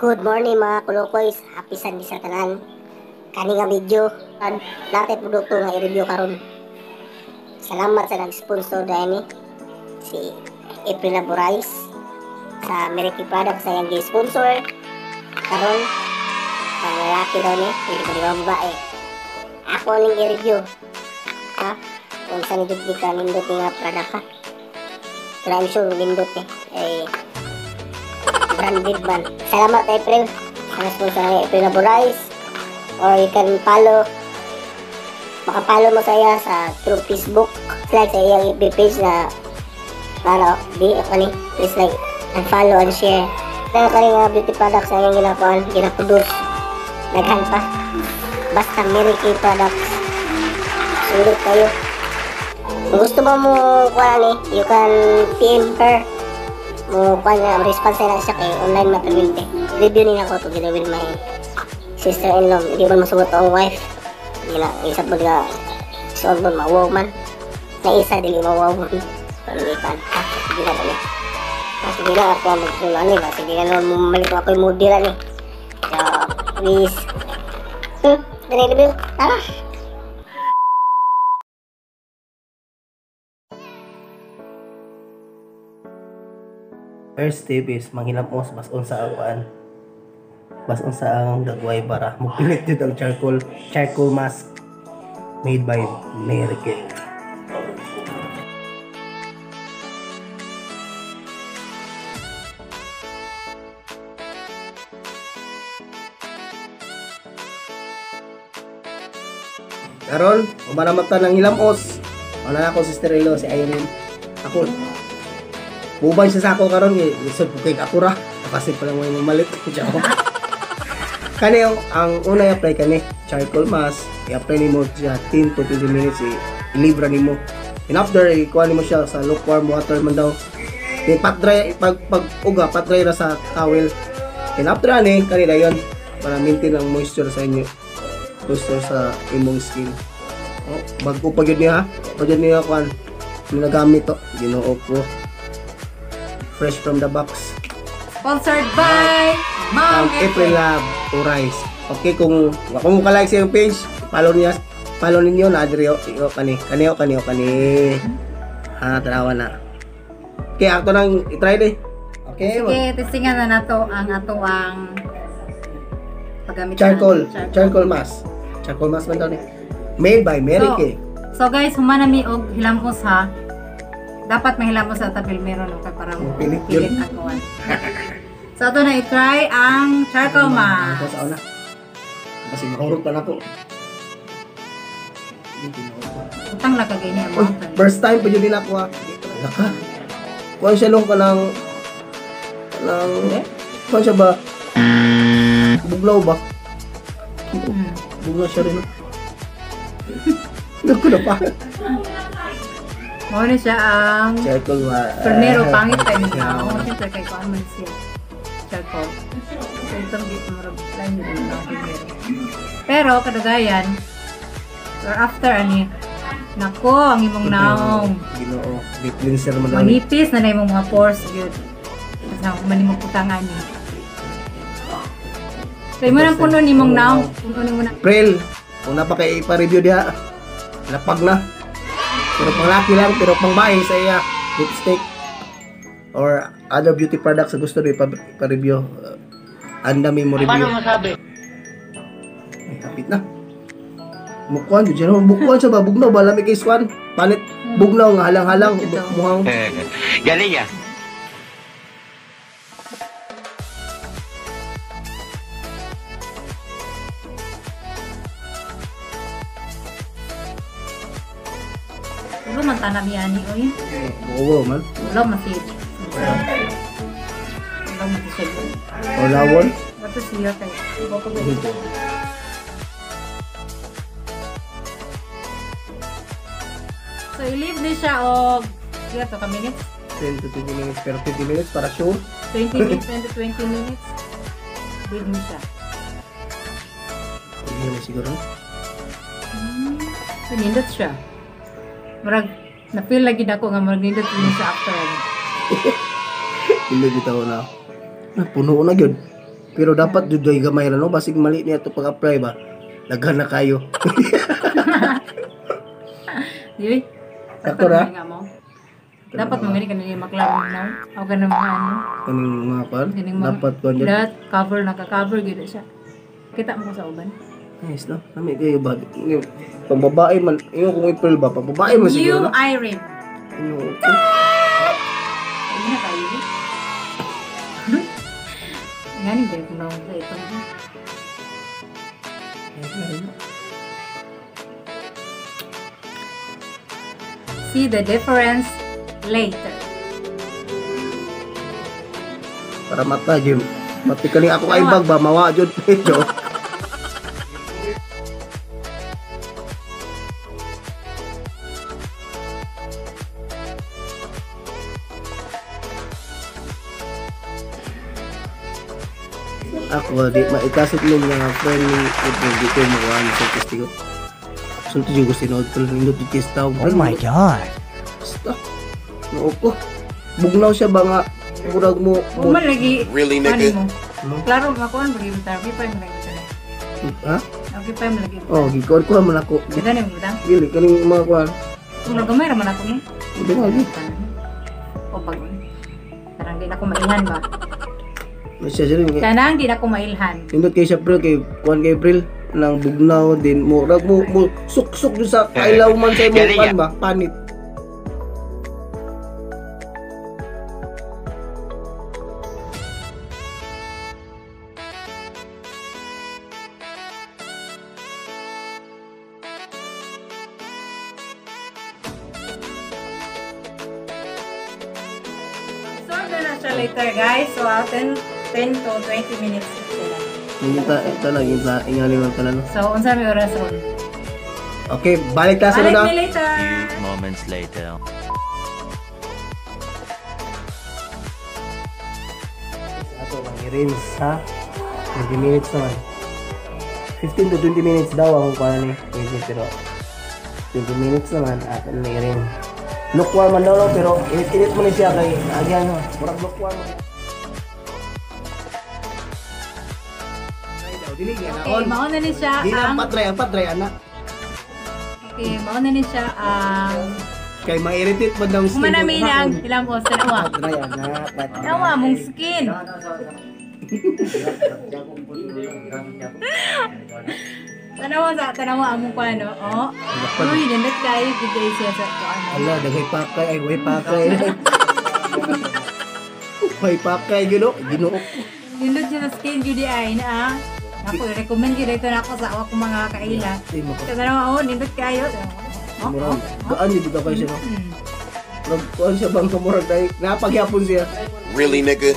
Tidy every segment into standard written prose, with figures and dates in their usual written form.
Good morning, mga kulukoys. Happy Sunday sa tanan. Kani nga video, natin produkto nga i-review karon. Salamat sa nag-sponsor dahil ni si April Laborais sa Mary Kay Products sa iyang sponsor. Karon, mga lalaki daw ni, hindi ko di ba babae. Ako ning i-review. Ha? Kung saan jud ni ka nindot ni nga product ha. Pero I'm sure nindot ni. Eh, branded man. Salamat, April, sa sponsor ng April Laborais. Or you can follow, makapollow mo sa iya sa through Facebook. Like sa iyang FB page na ano, di kani, please like and follow and share. Dahil kani nga beauty products na iyang ginakuan, ginaproduce. Daghan pa. Basta Mary Kay products. Sulit kayo. Kung gusto mo mo kuha ni, you can PM her. Mo kuha na, response na siya kay online material. Review ni ako together with my sister-in-law. Hindi man masugot ang wife. Hindi na, isa po nga, so man, mawaw man. Na isa, dili mawaw man. Pero hindi pa. Ha, sige na dali. Ha, sige na, ako ang magsulan ni. Sige na naman, mumalik ako yung model ni. So, please. Dali review. Tara! First step is manghilamos bason sa ang kuan. Bason sa ang dagway para mupilit jud ang charcoal mask made by Mary Kay. Karon, umana man ta ng hilamos. Wala na ako sister in law si Irene. Ako bubay sa sako karon eh, lisod po kay ako ra. Kasi pala mo yung mamalit. Kani ang una i-apply kani charcoal mask, i-apply nimo siya 10 to 20 minutes, i-libra nimo. And after ikuha nimo siya sa lukewarm water man daw. Then pat dry pag uga pat dry ra sa towel. And after ani kani dayon para maintain ang moisture sa inyo. Moisture sa imong skin. Oh, bago pa gyud niya ha. Pa gyud niya kuan. Ginagamit to, Ginoo ko. Fresh from the box. Sponsored by Ma'am April Lab Rice. Okay, kung ka-like sa iyong page, follow niya, follow ninyo na adrio kani kani kani kani. Ha, tarawa na. Okay, ako nang i-try di. Okay. Sige, testingan na nato ang ato ang paggamit charcoal mask. Charcoal mask man daw ni. Made by Mary Kay. So guys, humana mi og hilamos ha. Dapat mahilamos sa tabil meron okay para pilit yun. So ato na i-try ang charcoal mask. Sa una. Kasi mahurot pa nako. Utang la kag ini amount. First time pa jud nila ako ha. Laka. Kuan siya long kanang kuan siya ba? Buglaw ba? Buglaw siya rin. Naku na pa. Mao ni siya ang charcoal mask. Primero pangit tayo niya. Oo, siyempre kay kuan man siya. Charcoal. So itong murag line yun ang primero. Pero kadugayan or after ani nako ang imong naong. Ginoo, deep cleanser man daw. Manipis na na imong mga pores gyud. Kasi man imong putang ani. So imo nang puno nimong naong, puno nimo na. April, kung na pa kay ipa-review diha. Lapag na. Pero pang laki lang, pero pang bahay sa iya, lipstick or other beauty products sa gusto rin ipa-review. Ang dami mo review. Paano masabi? Ay, kapit na. Mukuan, dyan naman. Bukuan siya ba? Bugnaw ba? Lami kay Swan. Panit, bugnaw nga halang-halang. Muhang. Galing ah. Ulo man tanam yani oy. Oo man. Ulo man si. Ulo man siya. O lawon. Bato siya kay. So i-leave ni siya og pila to ka minutes? 10 to 20 minutes, pero 20 minutes para sure. 20 minutes, 10 to 20 minutes. Leave ni siya. Hindi naman siguro. So nindot siya. Murag na-feel lagi nako nga murag nindot ni siya after. Hindi bitaw na. Puno na gyud. Pero dapat juday gamay ra no, basig mali niya to pag-apply ba. Daghan na kayo. Dili. Sakto ra? Nga mo. Dapat mo gani kanang maklaro na. O ganang mga ano. Kaning mga kuan. Kaning mga Dapat kuan jud. Lahat cover naka-cover gyud siya. Kita mo ko sa uban. Nice no. Nami kayo ba? Pang babae man, ingon kung April ba, pang babae man siguro. New Irene. Ingon. Ay na kayo. Ngani ba yung naong sa ito? See the difference later. Para mata jud. Pati kaning ako ay bag ba mawa jud. Joke. Ako di maikasit mo nga friend ni April di ko makuha sa testigo. Sunto jud ko sinuod pero nindot jud kay tao. Oh my God. Basta. Noo ko. Bugnaw siya ba nga murag mo, mo Uma lagi. Really, nigga? Ano mo? Klaro makuan bagi bitar. Okay pa yung lagi bitar. Ha? Okay pa yung lagi. Oh, gikuan ko man ako. Ganda ni mo butang. Dili kaning mga kuan. Murag gamay ra man ako ni. Di ba lagi? O pag parang di na ko mailhan ba? Siya siya rin. Kanang di na ko mailhan. Nindot kay siya April kay kuan kay April nang bugnaw din murag mo, mo suksok jud sa kailaw man sa imong pan ba panit. Absorb na na siya later guys. So 10 to 20 minutes sila. Hindi ta ito lang yung ingani lang tanan. So unsa may oras ron? Okay, balik ta sa Balik na. mi later. Few moments later. Ato lang i-rinse ha. 20 minutes naman. 15 to 20 minutes daw ang kuan ni. Pwede pero 20 minutes naman ato na i-rinse. Lukewarm man daw no, pero init-init mo ni siya kay agyan no. Murag lukewarm. Dili Okay, na mao na ni siya Di na ang patray, ang patray ana. Okay, mao na ni siya ang Kay ma-irritate man daw skin. Human namin ang hilamos tanawa. Patray ana, patray. Tanawa mong skin. Tanawa sa tanawa among kuano. Oh. Uy, nindot kayo gid siya sa kuano. Ala, daghay pakay ay way pakay. Way pakay gino, Ginoo. Nindot siya sa skin gid ay na. Ako recommend gid ito na ako sa akong mga kaila. Tanawa oh, nindot kayo. Oh, Murag gaan jud ka kayo siya no. Murag kuan siya bang kamurag dai napagyapon siya. Really, nigga?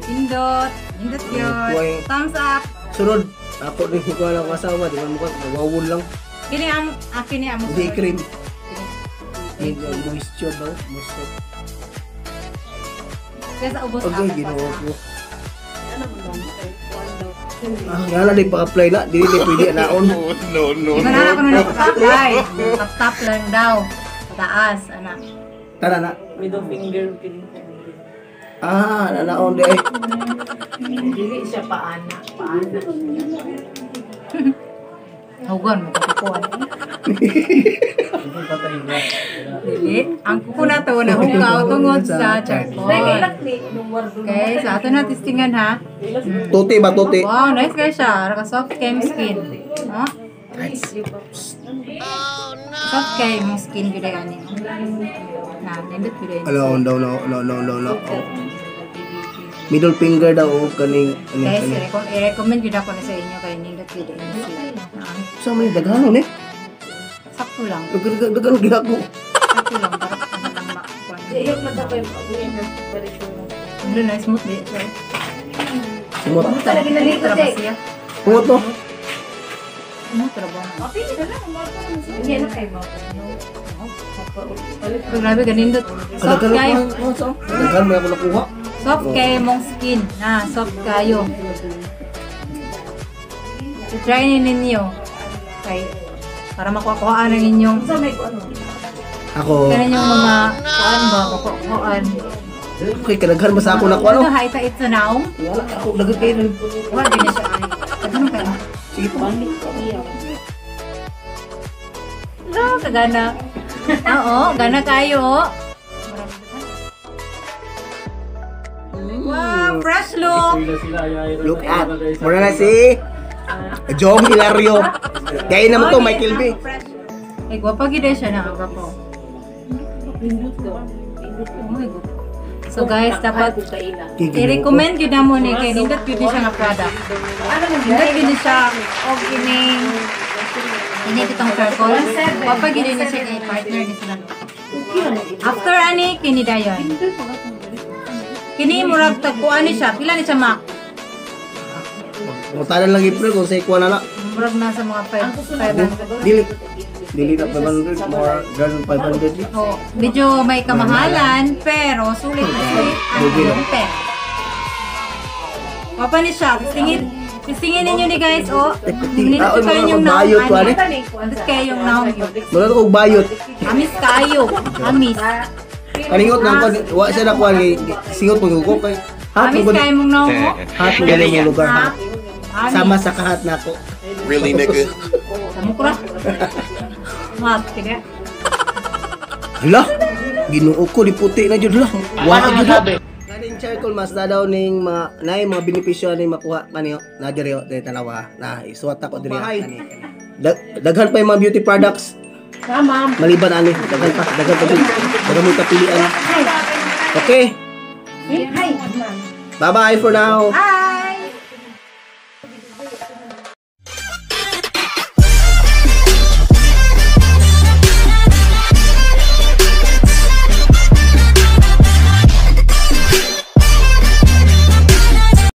Nindot, nindot yun. Thumbs up. Sunod ako din ko lang asawa, di man mo wawon lang. Kini ang akin ni amo. Hindi cream. Medyo moisture daw, moisture. Kaya sa ubos Okay, Ginoo ko. Ah, nga na din pa-apply na, dili di pwede naon. No, no, Di ba na ako na nag-apply? Tap-tap lang daw. Pataas, anak. Tara na. Middle finger pili. Ah, nanaon di ay. Dili siya paana, paana. Hugon mo kukuan. Dili, ang kuko na to nahugaw tungod sa charcoal. Okay, so ato na testingan ha. Tuti ba tuti? Wow, nice kayo siya. Raka soft kay skin. Huh? Soft kay mong skin gyud ay ani. Na, nindot gyud ay. Ala, daw no no no no no. Middle finger daw o kaning kaning Guys, kaning. I-recommend gyud ako na sa inyo kay nindot gyud ay siya. Sa may daghanon eh. Sakto lang. Daghan gyud ako. Sakto lang para ano lang makuha. Iyok na ka yung Ano na smooth di siya. Sumot. Talaga nalito siya. Sumot no. Smooth ra ba? Hindi na kayo mo. Pero grabe ganindot. Soft kayo. Daghan may ako nakuha. Soft kayo mong skin. Na, soft kayo. So, try ni ninyo. Kay para makuha-kuhaan ang inyong Ako kanan yung mga kuan ba, makuha-kuhaan. Okay, kadaghan ba sa ako nakuha no? Ito ha, ito ito naong. Wala ako daghan kayo. Wala din siya ay. Ano kayo? Sige po. No, kagana. Oo, gana kayo. Oh. Wow, fresh look. Look at. Mura na si Jong Hilario. Gaya naman to, Michael B. Ay, gwapa gid siya na, gwapo. Oh my God. So guys, dapat i-recommend yun na mo ni kay nindot yun siya nga product. Nindot yun siya og ining ini bitong charcoal. Gwapa gyud ni siya kay partner ni sila. After ani kini dayon. Kini murag tagkuan ni siya. Pila ni siya mak? Mutalan lang April kung sa ikuha na na. Murag nasa mga 5 500. Dili. Dili na 500, more than 500. Oh, medyo may kamahalan pero sulit na sulit ang iyong pera. Papa ni siya, tingin tingin ninyo ni guys, oh. Nindot Ah, oy, kayo mga yung naong bayot, wala. ani. Nindot kayo yung naong yun. Mura na kog bayot. Amis kayo. Amis. Kaningot lang ko, wa siya nakuha kay singot mo ko kay hat Amis mo kayo mong naong oh. hat mo mo lugar Ha? hat. Amis. Sama sa kahat nako. Really, nigga? Samukra. Mas, kaya. Hala, Ginoo ko di puti na jud lah. Wa jud lah. Kaning charcoal mask na daw ning mga naay mga benepisyo ning makuha kaniyo na diri oh, diri tanawa na isuwat ako diri kani. Daghan pa yung mga beauty products. Maliban ani, daghan pa jud. Daghan mo kapilian. Okay. Bye-bye for now. Hi!